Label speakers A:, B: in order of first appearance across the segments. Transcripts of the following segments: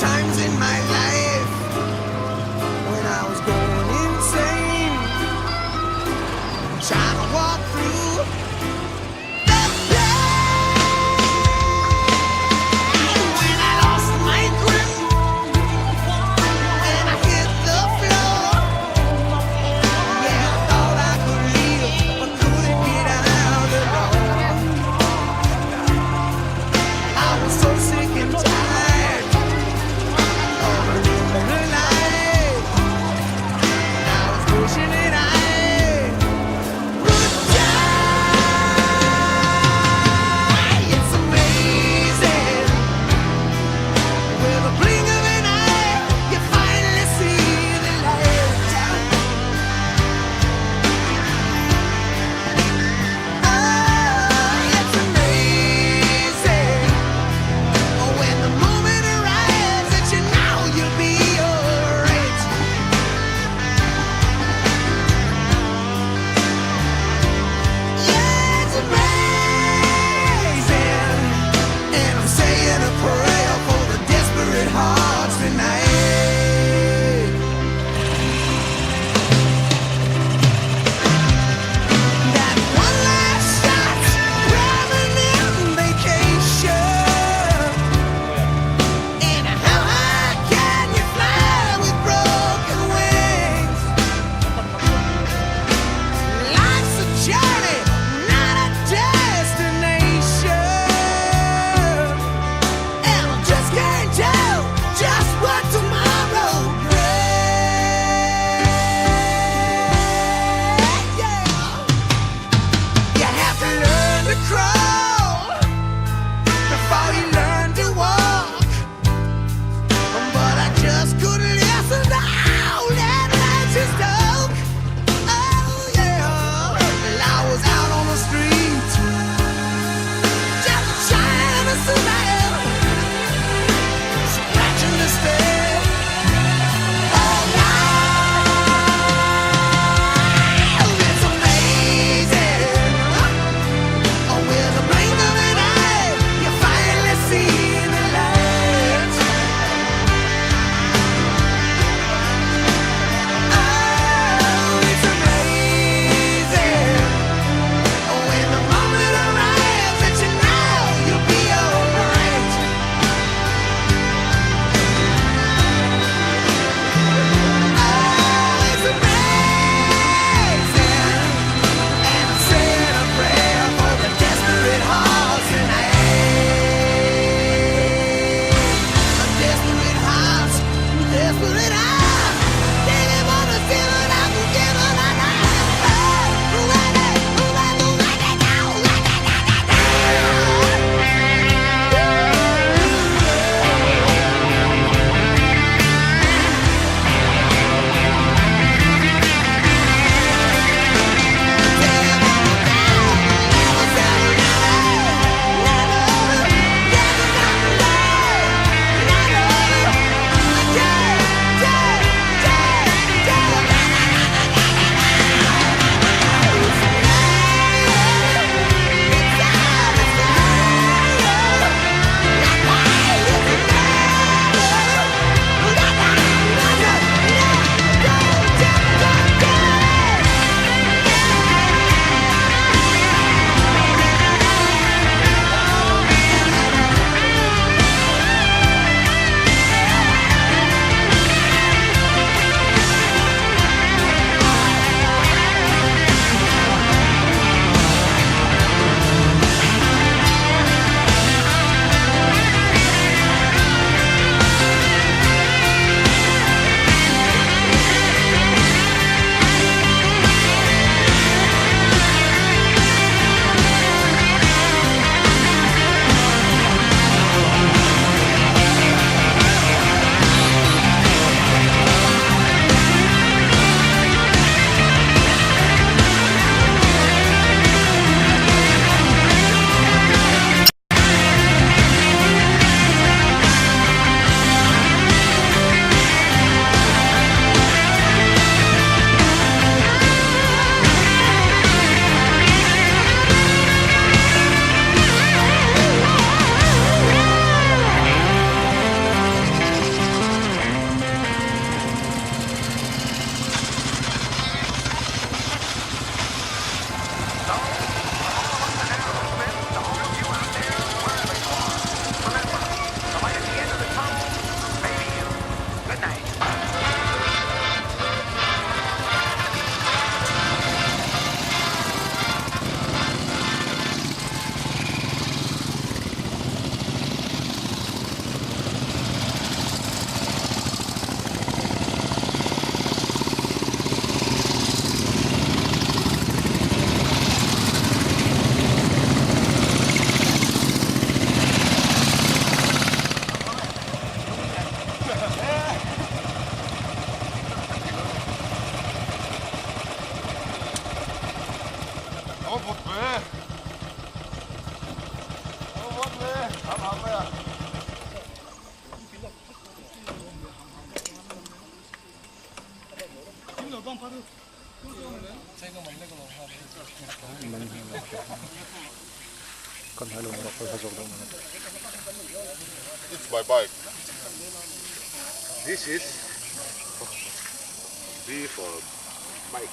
A: Times in my life when I was going insane, trying to walk through the pain. When I lost my grip and I hit the floor, yeah, I thought I could live, but couldn't get out the door. I was so sick and tired.
B: It's my bike. This is B for bike.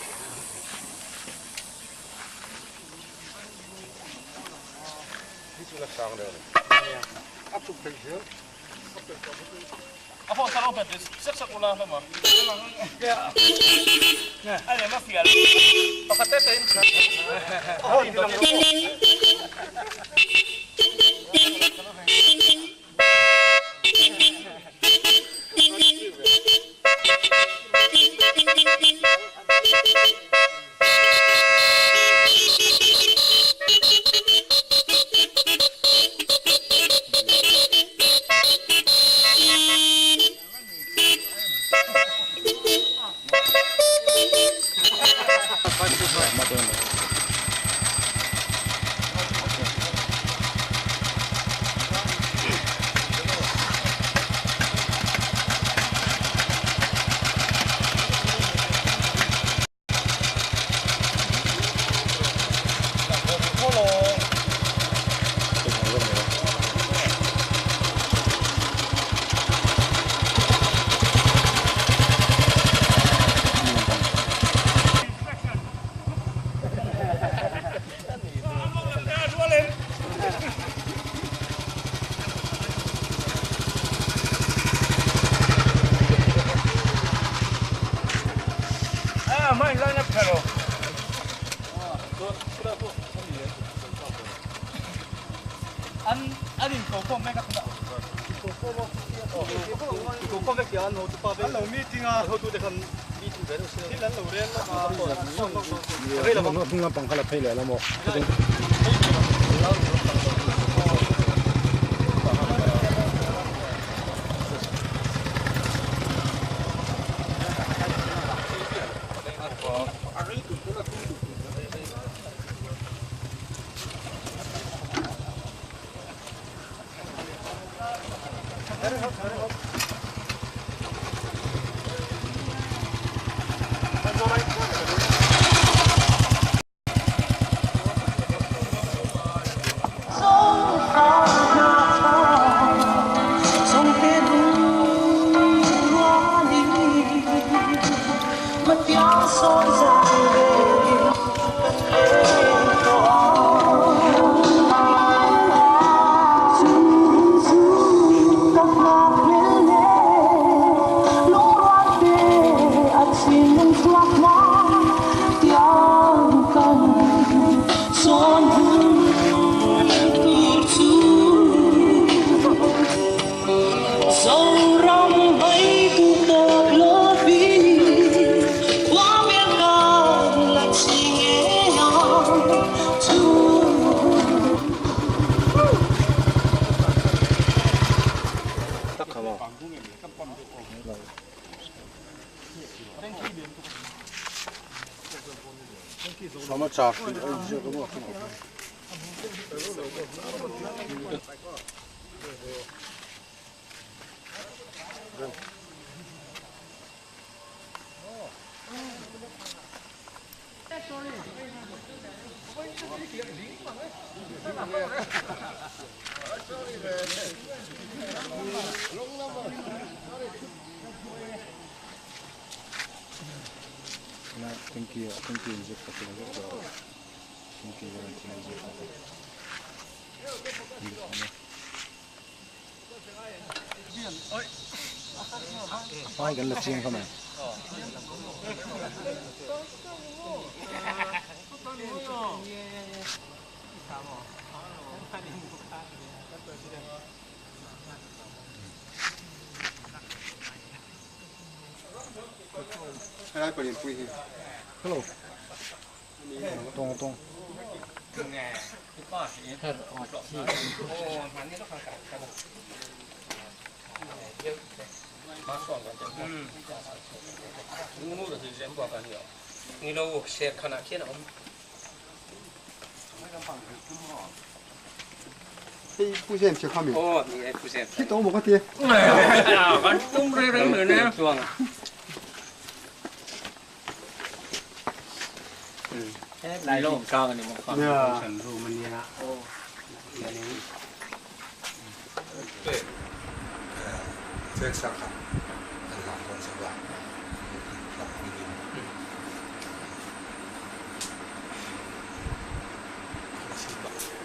C: Lai lo awm tlang a ni maw kha?
D: Function room a nia.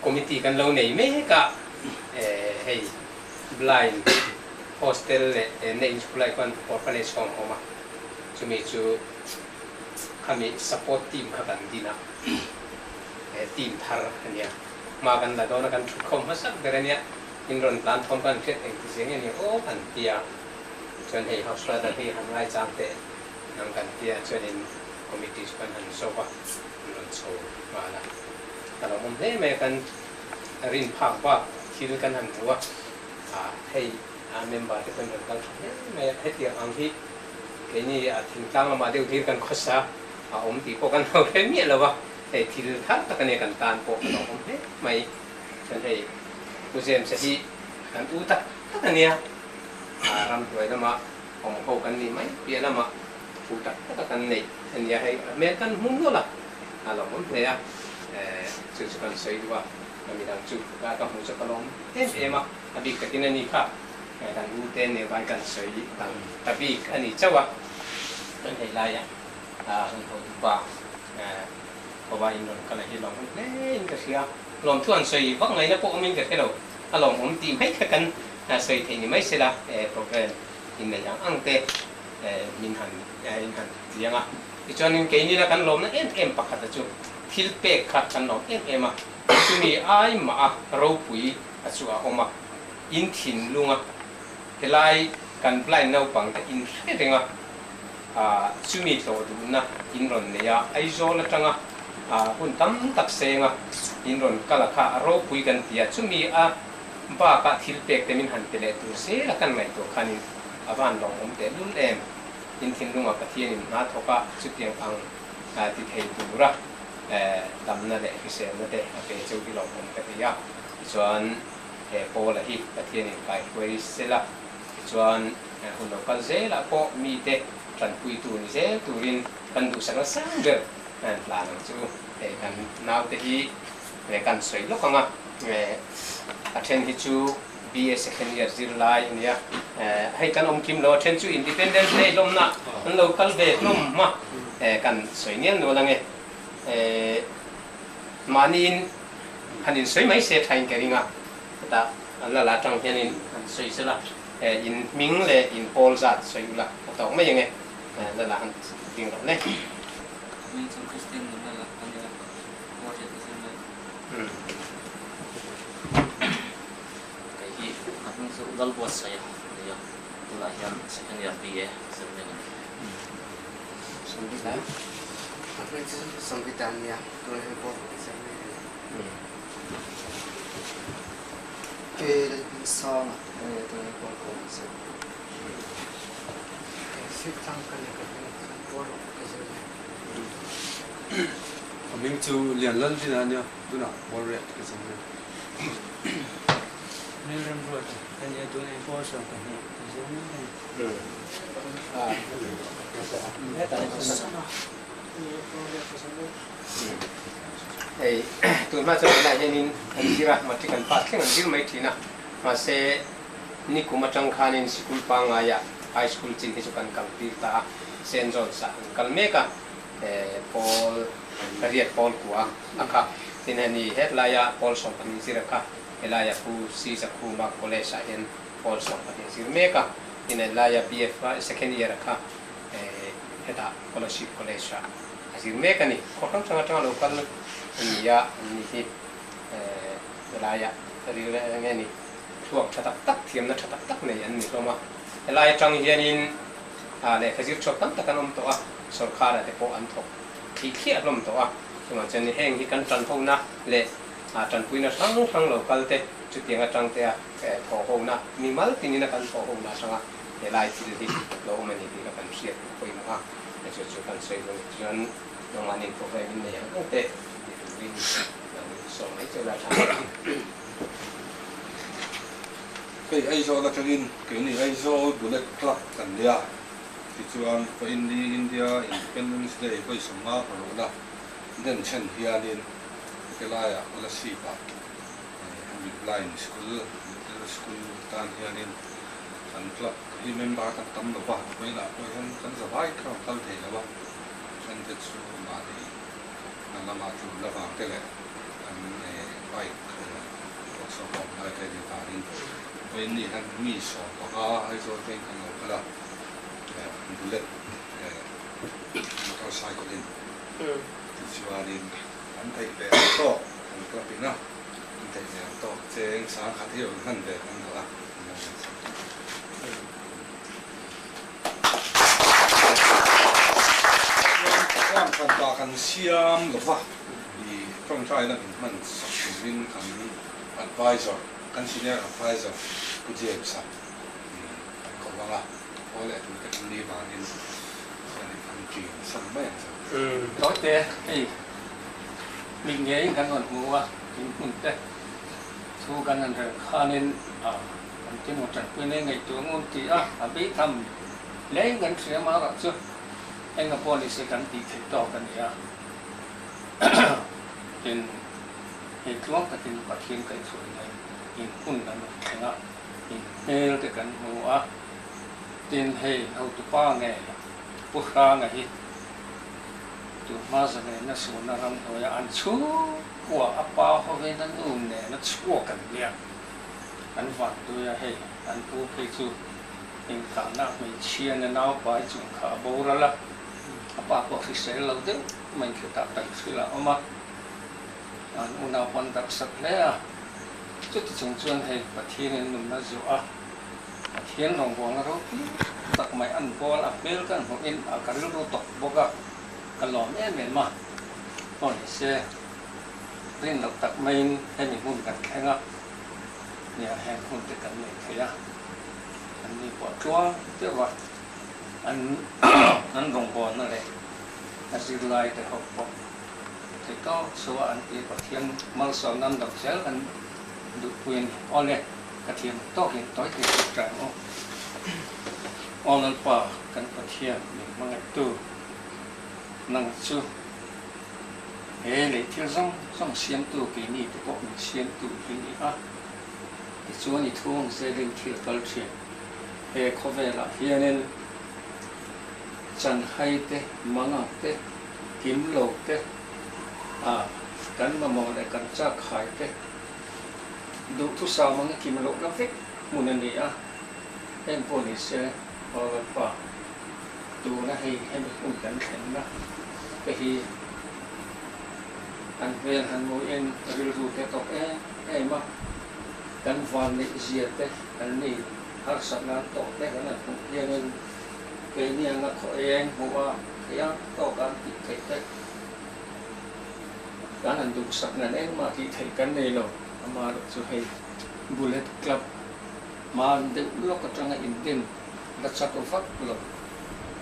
C: Committee kan lo nei mek a, hei blind hostel leh na in school ah khuan orphanage home a awm a, chumi chu khami support team kha kan din a, team thar a nia. Hma kan la dawn a, kan thutkhawm hmasak ber a nia, in rawn tlan thawm kan hriat engti zia nge ni aw han ti a, chuan hei house brother hi han ngaichang teh nang kan ti a, chuanin committee chu kan han zawk a, an rawn chho nghal a, ka lo awm hle mai a, kan rin phak bak thil kan han hmu a, hei a member te pawhin rawn kal tha hle mai a, hetiang ang hi keini thingtlang lamah deuh hlir kan khawsa a awm tih pawh kan lo hre miah lo va. Hei thil thar tak a nia kan tan pawh a lo awm hle mai. Chuan hei Pu James-a hi kan u tak tak a nia, ramhnuai lama awm ho kan nih mai piah lama u tak tak a kan neih a nia. Hei a hmel kan hmu nual a, a lo awm hle a, chu chu kan sawi duh a, ka midang chu ka hmuh chu ka lawm em em a, a bik takin a ni kha kan u te nen khan kan sawi ta bik a ni chauh a, kan hei laia hun ho dupa. Khawva in rawn kal a hi lawmawm hle in ka hria. Lawmthu an sawi vak ngaihna pawh awmin ka hre lo. A lawmawm tih mai kha kan sawi theih ni mai sela program in neih ang ang te min han in han tliang a. Tichuanin keinila kan lawmna em em pakhat a chu thil pek kha kan lawm em em a. Chumi ai mah a ropui a chu a awm a, in thinlung a helai kan blind naupang te in hre reng a. Chumi tlawh duhna in rawn nei a, Aizawl atanga hun tam tak senga in rawn kal a kha a ropui kan ti a, chumi a bakah thil pek te min han pe leh tur zel a kan ngaihtuah khanin a van lawmawm teh lul em. In thinlungah Pathianin hna thawk a, chutiang ang ti thei tura damna leh hriselna te a pe cheu hi lawmawm ka ti a. Tichuan he Paula hi Pathianin kaihruai sela, tichuan Hun lo kal zelah pawh mite tanpuitu ni zel turin kan duhsakna sang ber an tlan ang chu. Hei kan naute hi kan sawi lawk ang a, a then hi chu BA second year zirlai a nia, hei kan awm kim lo, a then chu Independence Day hlawmna an lo kal ve hlawm a, kan sawi nial nual ang e. Mahniin han insawi mai se thain ka ring a, hetah an la la atang hianin han sawi sela. In hming leh in pawl zat sawi ula a tawk mai ange lala han ding loh le.
E: Hming chu Kristian nunna la a nia, maw hriat ka zir mai. Kei hi ka hming chu Lalbuatsaia a nia, tunah hian second year BA zir mek a ni.
F: Sangita. Ka hming chu Sangita a nia, tunah hian pawl ka zir mek a ni.
G: Kei Sanga nge tuna pawl ka awm zir.
F: Sweet chang ka nei ka hming chuan pawl rawh ka zir mai.
H: Ka hming chu Lian Lalvina a nia, tunah pawl riah ka zir mai.
D: Rilrem ruat ka nia tunah hian pawl 12 ka zir mek a ni.
C: Hei tun hma chuan tunah hianin an zir a, matric an pass thleng an zir mai thin a, mahse nikum atang khanin sikul pangngaia high school chin hi chu kan kal tir ta a, Saint John's ah an kal mek a, pawl pariat pawl kua a kha, tin heni hetlaia pawl 12 zir a kha, helaia Pu Si Zakhuma College ah hian pawl 12 zir mek a, tin helaia BF second year a kha hetah Kolasib College ah a zir mek a ni. Khaw hrang hrang atanga lo kal an ni a, an ni hi helaiah ril eng nge ni thluak tha tak tak, thiamna tha tak tak nei an ni hlawm a. Helai atang hianin lehkha zir chhuak tam tak an awm tawh a, sawrkharah te pawh an thawk thih thliah hlawm tawh a. Chuvang chuan heng hi kan tanhona leh tanpuina hrang hrang lo kal te chutiang atang te a thawhhona, mimal tinin a kan thawhhona atanga helai thil hi lo awm a ni tih kha kan hriat pawimawh a. Chu chu kan sawi dawn chuan nangmahni program in nei ang ang te ti turin kan sawm mai che la tha ang.
B: Hei Aizawl atangin keini Aizawl Bullet Club kan nia tichuan Vainli India Independence Day vawi 50 ka rawh la. denchhen hianin hetilaia Kolasib-ah hemi Blind School, Little School tan hianin kan club hi member kan tam lo va, vawiinah pawh hian kan zavai kha rawn kal thei lo a, thente chu mahni hna lama tul avang te leh an bike workshop a awm lai te nih vangin vawiin ni hian mi 15 Aizawl veng kan lo kal a, bullet motorcycle in tichuanin an theih ve ang tawk an club in a, an theih ve ang tawk cheng 10,000 hi rawn hman ve kan duh a. Chuan hranpa kan siam lo va, i tawngtaina min hman sak turin kan advisor, kan senior advisor Pu James-a kan ko vang a, haw leh tur te kan ni vangin chuanin kan ṭin san mai ang chu.
I: Tawite hei mit ngeiin kan rawn hmu a, in hmun te thu kan han rel khanin a. Kan ti maw tanpui nei ngaihtuah ngun ti a, a bei tham hle kan hria mah chu enga pawh ni se kan tih theih tawk a ni a. Tin, hei tluang takin Pathian kaihchhuah nen in hun kan rawn thleng a, in hmel te kan hmu a. Tin, hei hotupa nge Pu Hranga hi tunhma zanena sualna ramhnuaia an chhungkua a pa hovin a nu nena chhuak an nia. An van tui a, hei an pu phei chu inkahna hmeichhia na naupai chung kha a boral a, a pa pawh hrisel lo deuh mai khitah kan hrilh a awm a, an unau pawn darh sak hle a, chuti chung chuan hei Pathianin nunna zuah a, Pathian rawngbawlna ropui tak mai an bawl a hmel kan hmuhin a ka rilru tawp bawk a, ka lawm em em a, aw ni se. Rin loh tak maiin hemi hmun kan thleng a, nia heng hun te kan nei thei a, an ni pawh tluang deuh a, an an rawngbawlna leh a zirlai te ho pawh thei tawk chhuah an ti a, Pathian malsawm nan lo zel an duhpui a ni. Awle, ka thiam tawkin tawi thei tawk tang aw. Aw Lalpa kan Pathian min hmangaihtu nang chu. He lei thil zawng zawng siamtu keini te pawh min siamtu hi ni a, tichuan i thu ang zelin thil kal thin. He khawvelah hianin chanhai te, mangang te, kim lo te, a kan mamawh leh kan chak khai te duhthusam anga kim lohna vek hmun a ni a, heng pawh ni se Aw Lalpa. Tuna hei hemi hun kan thlenna te hi an hmel han hmuhin rilru te tawk em em a, kan vanneih zia te an ni harsatna an tawh te kan han hmuh hianin keini anga khaw eng hmuh a theih ang tawk an tih theih te kan han duhsak nan engmah tih theih kan nei lo. Amaherawhchu hei Bullet Club hman deuh lawk atanga indin la chak vak lo.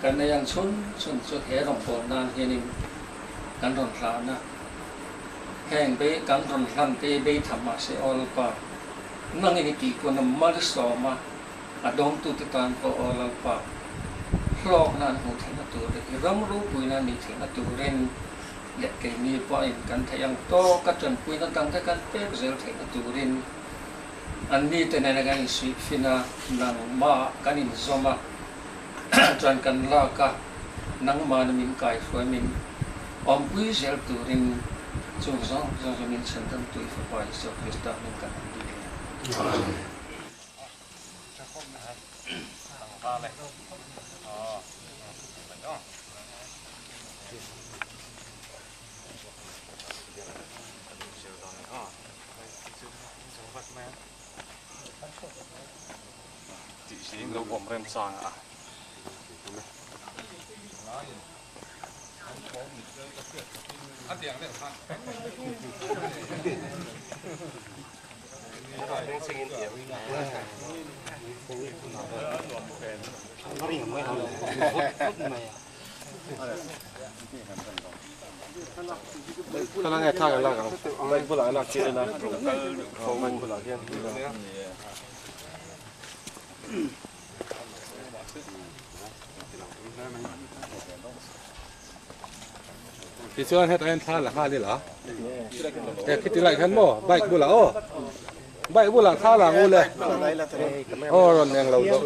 I: Kan nei ang chhun chhun chu he rawngbâwl nân hianin kan rawn hlan a, heng bei kan rawn hlan te bei tham mah se aw Lalpa, nangin i tih pawn a mal i sawm a, a dawngtute tân pawh aw Lalpa, hlawkna an hmuh theihna tur leh i ram ropuina an nih theihna turin leh keini pawhin kan theih ang tawka ṭanpuina dangte kan pek zel theihna turin An mite nena kan insuih fin a, nangmah kan inzawm a, chuan kan lak a, nangmahna min kaihruai min awmpui zel turin chung zawng zawng chu min chhandam tui Fapa Isua Krista hming kan han dil e.
J: Tih lo awm remchang a.
H: Khalange thla kan lak ang bike bulah a lak chiah ila bike bulah hian.
B: Tichuan hetah hian thla la nghal ila. He khiti lai khan maw bike bulah aw. Bike bulah thla la ang u le. Aw rawn eng lo zawh.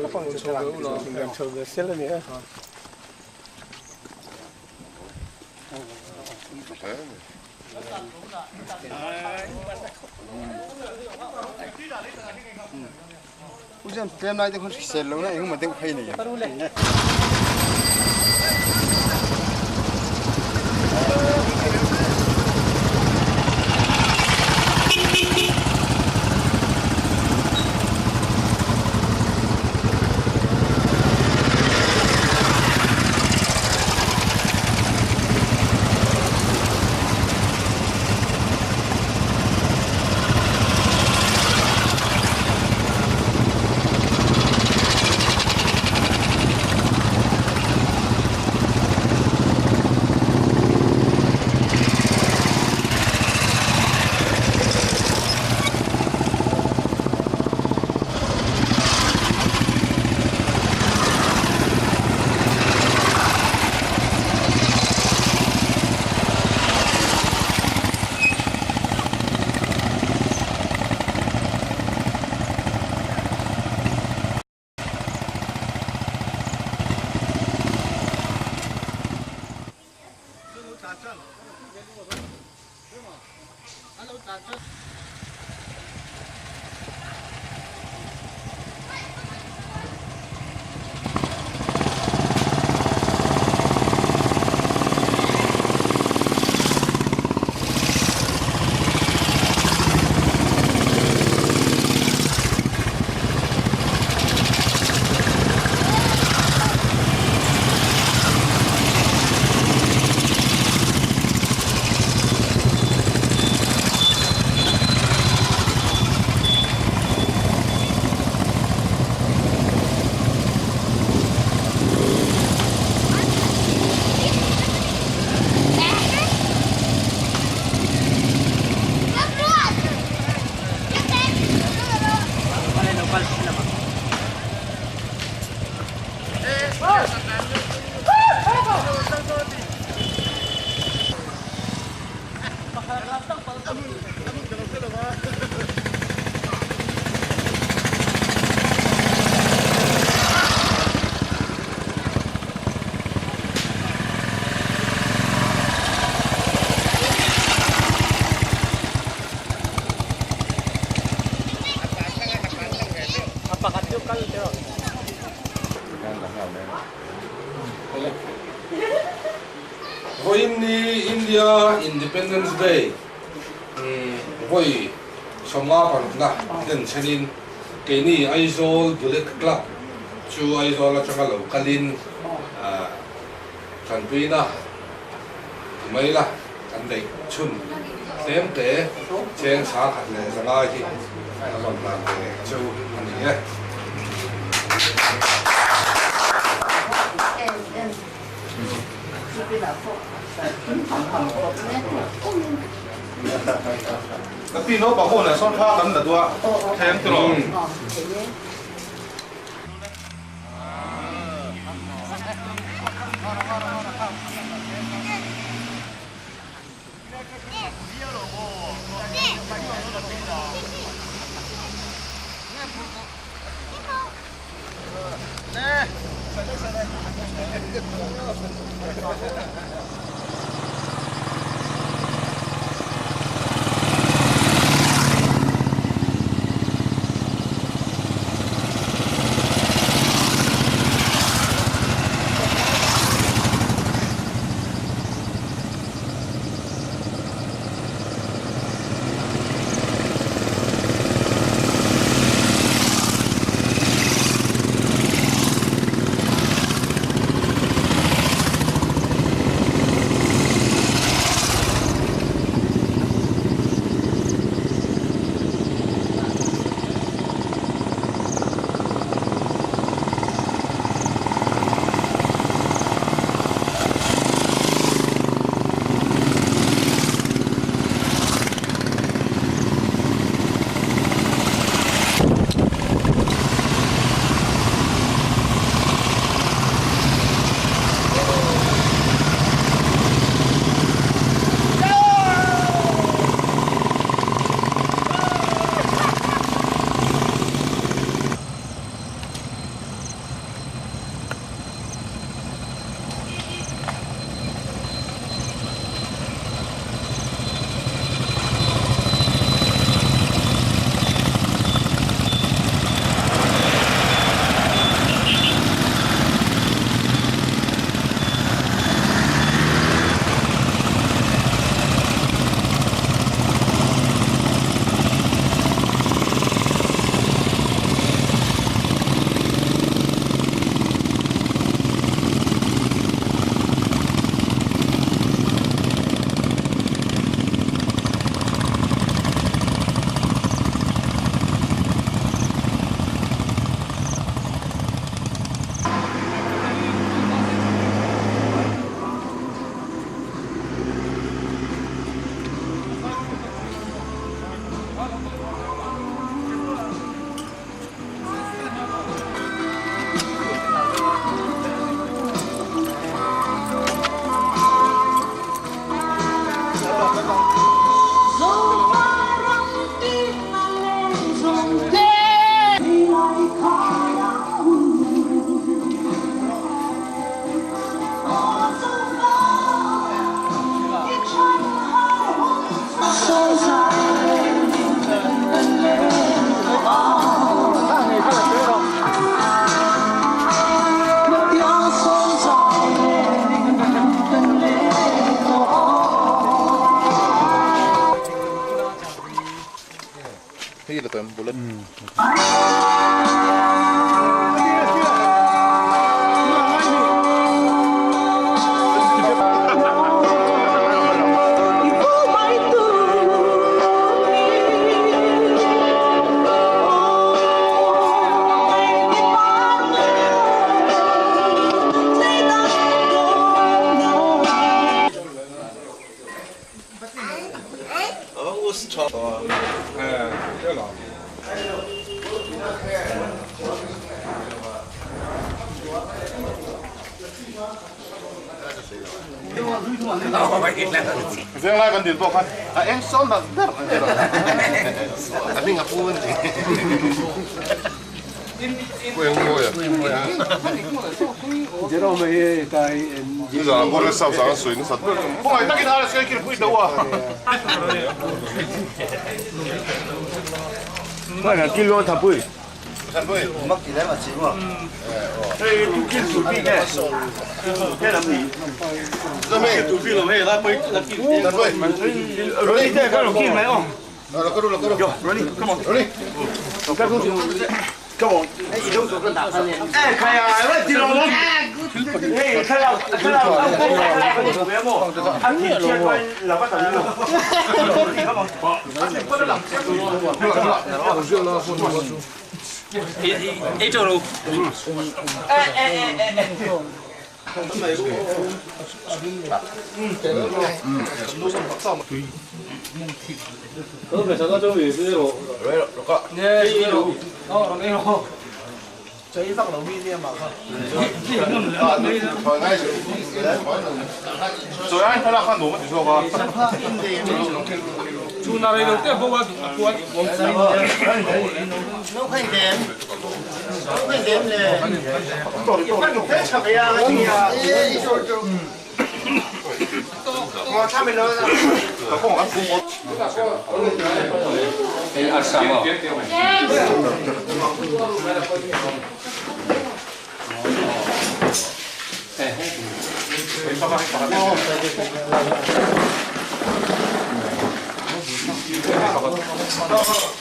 F: Ujan tlem lai te khan hrisel lo na engemaw deuh phei nei ang.
B: Vawiin ni India Independence Day vawi 56na denchhenin keini Aizawl Bullet Club chu Aizawl atanga lo kalin tanpuina ti mai la kan neih chhun tlem te cheng 105 hi a rawn hlan ve chu a ni e.
J: Ka pi naupang ho nen sawn thla kan la duh a, thleng te rawh. Venglai kan dil pawh khan a eng sawn dak ber an ti lo. A hming a pu an ti.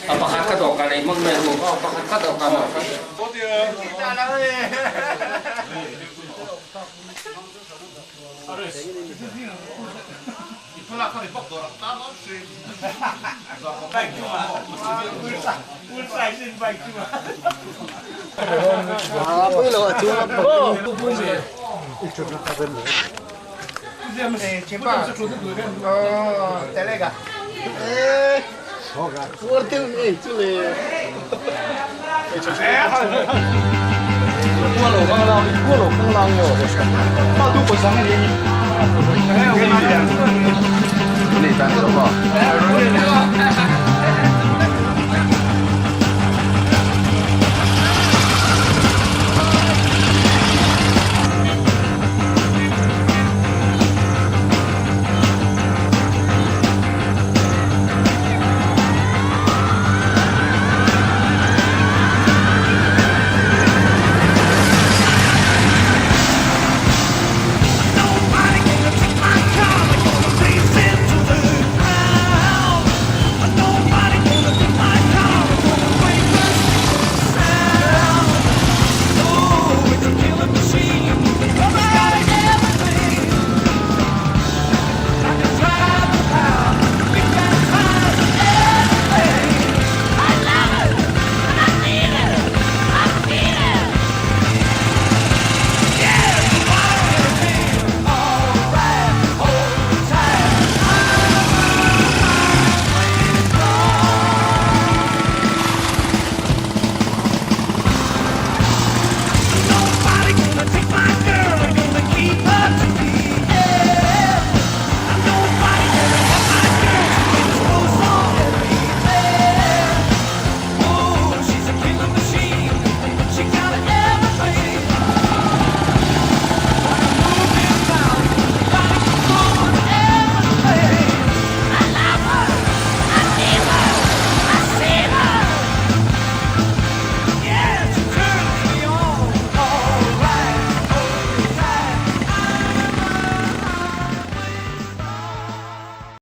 C: Pakhat ka dawhkan ei hmang mai ru pakhat ka dawhkan